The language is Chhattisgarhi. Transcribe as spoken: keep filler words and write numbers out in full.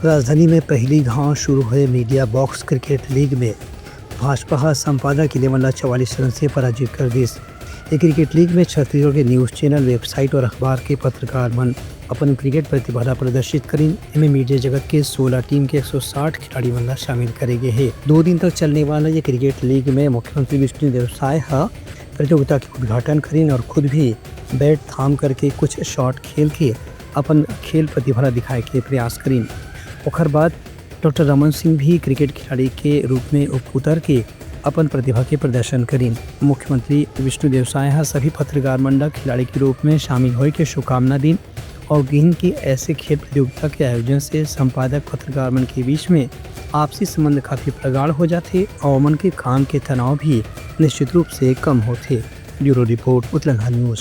राजधानी में पहली घाव शुरू हुए मीडिया बॉक्स क्रिकेट लीग में भाजपा ह संपादक इलेवन ला चवालीस रन से पराजित कर दिस। ये क्रिकेट लीग में छत्तीसगढ़ के न्यूज चैनल, वेबसाइट और अखबार के पत्रकार मन अपन क्रिकेट प्रतिभा ला प्रदर्शित करिन। एमे मीडिया जगत के सोलह टीम के एक सौ साठ खिलाड़ी मन ला शामिल करे गे हे। दो दिन तक चलने वाला ये क्रिकेट लीग में मुख्यमंत्री विष्णुदेव साय ह प्रतियोगिता के उद्घाटन करिन और खुद भी बैट थाम करके कुछ शॉट खेल के अपन खेल प्रतिभा ला दिखाए के प्रयास करिन। ओखर बाद डॉक्टर रमन सिंह भी क्रिकेट खिलाड़ी के रूप में उप-, उतर के अपन प्रतिभा के प्रदर्शन करिन। मुख्यमंत्री विष्णुदेव साय ह सभी पत्रकार मन ला खिलाड़ी के रूप में शामिल होए के शुभकामना दिन और कहिन कि ऐसे खेल प्रतियोगिता के आयोजन से संपादक पत्रकार मन के बीच में आपसी संबंध काफी प्रगाढ़ हो जाथे और ओमन के काम के तनाव भी निश्चित रूप से कम होथे। Bureau report, Utlangha news.